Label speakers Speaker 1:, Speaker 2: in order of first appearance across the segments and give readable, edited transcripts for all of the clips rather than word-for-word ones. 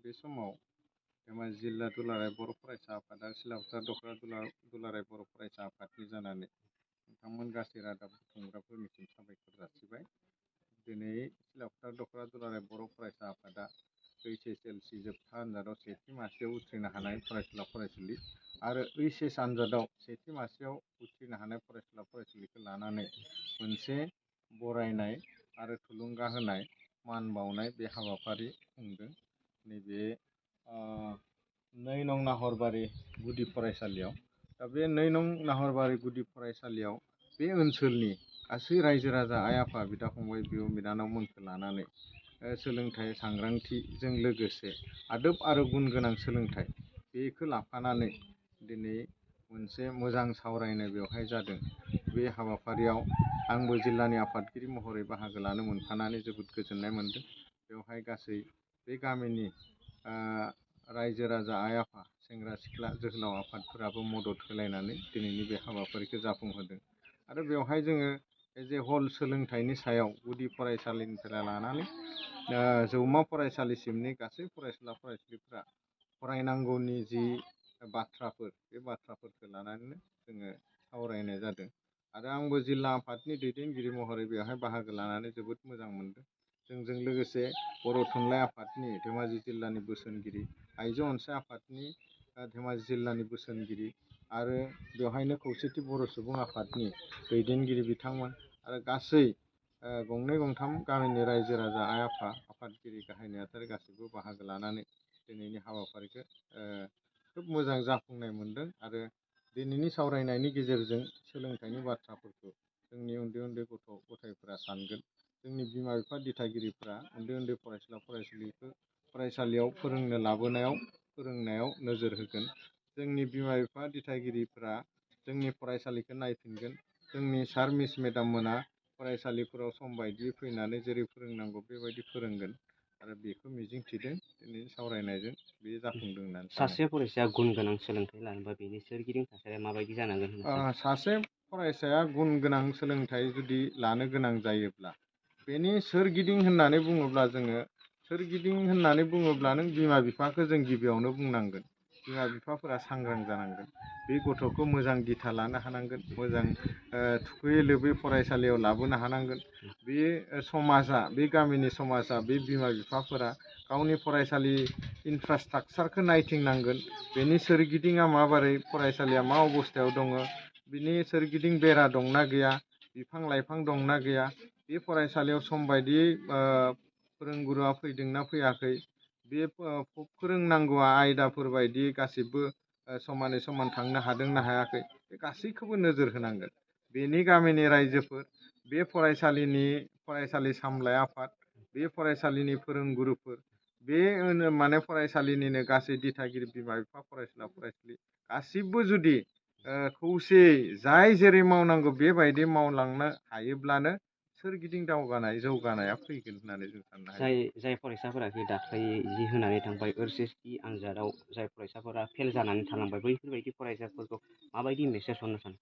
Speaker 1: बे समाव धेमाजि जिल्ला दुलाराय बर' फरायसा आफादा सिलाफोथार दख'रा दुलाराय बर' फरायसा आफादनि जानानै नोंथांमोन गासै रादाब बुथुमग्राफोरनिसिम साबायखर जासिबाय। दिनै सिलाफोथार दख'रा दुलाराय बर' फरायसा आफादा HSLC जोबथा आनजादाव सेथि मासियाव उथ्रिनो हानाय फरायसुला फरायसुलि आरो HS आनजादाव सेथि मासियाव उथ्रिनो हानाय फरायसुला फरायसुलिखौ लानानै मोनसे बरायनाय आरो थुलुंगा होनाय मान बावनाय बे हाबाफारि खुंदों। नैबे 2 नं नाहरबारि गुदि फरायसालियाव। दा बे 2 नं नाहरबारि गुदि फरायसालियाव बे ओनसोलनि गासै रायजो राजा आइ आफा बिदा फंबाय बिब' बिनानावमोनखौ लानानै सोलोंथाइ सांग्रांथिजों लोगोसे आदब आरो गुन गोनां सोलोंथाइ बेखौ लाफानानै दिनै मोनसे मोजां सावरायनाय बेवहाय जादों। बे हाबाफारियाव आंबो जिल्लानि आफादगिरि महरै बाहागो लानो मोनफानानै जोबोद गोजोननाय मोन्दों। बेवहाय गासै बे गामिनि रायजो राजा आइ आफा सेंग्रा सिख्ला जोहोलाव आफादफोराबो मदद होलायनानै दिनैनि बे हाबाफारिखौ जाफुंहोदों। आरो बेवहाय जोङो जे हल सोलोंथाइनि सायाव गुदि फरायसालिनिफ्राय लानानै जौमा फरायसालिसिमनि गासै फरायसुला फरायसुलिफ्रा फरायनांगौनि जि बाथ्राफोर बे बाथ्राफोरखौ लानानैनो जोङो सावरायनाय जादों। आरो आंबो जिल्ला आफादनि दैदेनगिरि महरै बेवहाय बाहागो लानानै जोबोद मोजां मोनदों। जोंजों लोगोसे बर' थुनलाइ आफादनि धेमाजि जिल्लानि बोसोनगिरि, आइजो अनसाय आफादनि धेमाजि जिल्लानि बोसोनगिरि आरो बेवहायनो खौसेथि बर' सुबुं आफादनि दैदेनगिरि बिथांमोन आरो गासै 2-3 गामिनि रायजो राजा आइ आफा आफादगिरि गाहाय नेहाथारि गासैबो बाहागो लानानै दिनैनि हाबाफारिखौ खोब मोजां जाफुंनाय मोन्दों। आरो दिनैनि सावरायनायनि गेजेरजों सोलोंथाइनि बाथ्राफोरखौ जोंनि उन्दै उन्दै गथ' गथायफोरा सानगोन। जोंनि बिमा बिफा दिथागिरिफ्रा उन्दै उन्दै फरायसुला फरायसुलिखौ फरायसालियाव फोरोंनायाव नोजोर होगोन। जोंनि बिमा बिफा दिथागिरिफ्रा जोंनि फरायसालिखौ नायफिनगोन। जोंनि सार मिस मेडाम मोना फरायसालिफोराव सम बायदियै फैनानै जेरै फोरोंनांगौ बेबायदि फोरोंगोन। आरो बेखौ मिजिंथिदों दिनैनि सावरायनायजों बे जाफुंदों होननानै सानो।
Speaker 2: सासे फरायसाया गुन गोनां सोलोंथाइ लानोबा बेनि सोरगिदिं थासारिया माबायदि जानांगोन होनना सानो?
Speaker 1: सासे फरायसाया गुन गोनां सोलोंथाइ जुदि लानो गोनां जायोब्ला बेनि सोरगिदिं होननानै बुङोब्ला नों बिमा बिफाखौ जों गिबियावनो बुंनांगोन। बिमा बिफाफोरा सांग्रां जानांगोन। बे गथ'खौ मोजां दिथा लानो हानांगोन, मोजां थुखैयै लोबै फरायसालियाव लाबोनो हानांगोन। बे समाजा, बे गामिनि समाजा, बे बिमा बिफाफोरा गावनि फरायसालि इनफ्रास्ट्राकचारखौ नायथिंनांगोन। बेनि सोरगिदिङा माबोरै, फरायसालिया मा अबस्थायाव दङ, बिनि सोरगिदिं बेरा दंना गैया, बिफां लाइफां दंना गैया, बे फरायसालियाव सम बायदियै फोरोंगुरुआ फैदोंना फैयाखै, बे फोरोंनांगौआ आयदाफोर बायदि गासिबो समानै समान थांनो हादोंना हायाखै, बे गासैखौबो नोजोर होनांगोन। बेनि गामिनि रायजोफोर, बे फरायसालि सामलाय आफाद, बे फरायसालिनि फोरोंगुरुफोर, बे फरायसालिनिनो गासै दिथागिरि बिमा बिफा फरायसुला फरायसुलि गासिबो जुदि खौसेयै जाय जेरै मावनांगौ बेबायदि मावलांनो हायोब्लानो सोरगिदिं जौगानाया फैगोन होननानै जों साननो हायो।
Speaker 2: जाय फरायसाफोराखि दाख्लै जि होनानै थांबाय HSC आनजादाव जाय फरायसाफोरा फेल जानानै थालांबाय बैफोरबायदि फरायसाफोरखौ माबायदि मेसेज हरनो सानो?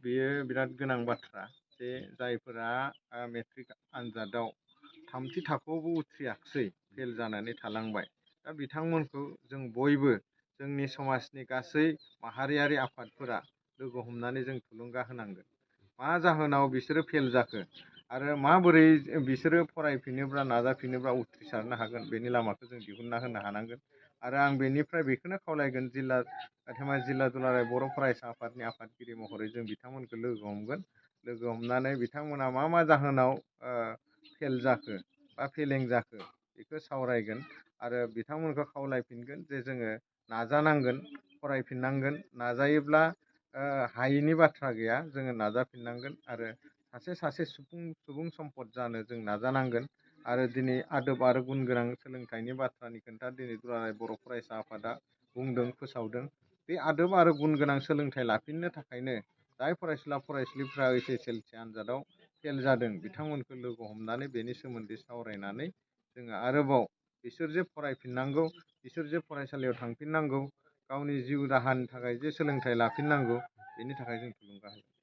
Speaker 1: बेयो बिराद गोनां बाथ्रा जे जायफोरा मेट्रिक आनजादाव 3थि थाखोआवबो उथ्रियाखिसै, फेल जानानै थालांबाय, दा बिथांमोनखौ जों बयबो जोंनि समाजनि गासै माहारियारि आफादफोरा लोगो हमनानै जों थुलुंगा होनांगोन। मा जाहोनाव बिसोरो फेल जाखो आरो माबोरै बिसोरो फरायफिनोब्ला नाजाफिनोब्ला उथ्रिसारनो हागोन, बेनि लामाखौ जों दिहुनना होनो हानांगोन। आरो आं बेनिफ्राय बेखौनो खावलायगोन, धेमाजि जिल्ला दुलाराय बर' फरायसा आफादनि आफादगिरि महरै जों बिथांमोनखौ लोगो हमगोन। लोगो हमनानै बिथांमोना मा जाहोनाव फेल जाखो बा फेलें जाखो बेखौ सावरायगोन। आरो बिथांमोनखौ खावलायफिनगोन जे जोङो नाजानांगोन, फरायफिननांगोन, नाजायोब्ला हायिनि बाथ्रा गैया, जोङो नाजाफिननांगोन आरो सासे सुबुं सम्पद जानो जों नाजानांगोन। आरो दिनै आदब आरो गुन गोनां सोलोंथाइनि बाथ्रानि खोथा दिनै दुलाराय बर' फरायसा आफादा बुंदों, फोसावदों। बे आदब आरो गुन गोनां सोलोंथाइ लाफिननो थाखायनो जाय फरायसुला फरायसुलिफ्रा HSLC आनजादाव फेल जादों बिथांमोनखौ लोगो हमनानै बेनि सोमोन्दै सावरायनानै जोङो आरोबाव बिसोर जे फरायफिननांगौ, बिसोर जे फरायसालियाव थांफिननांगौ, गावनि जिउ राहानि थाखाय जे सोलोंथाइ लाफिननांगौ, बेनि थाखाय जों थुलुंगा होगोन।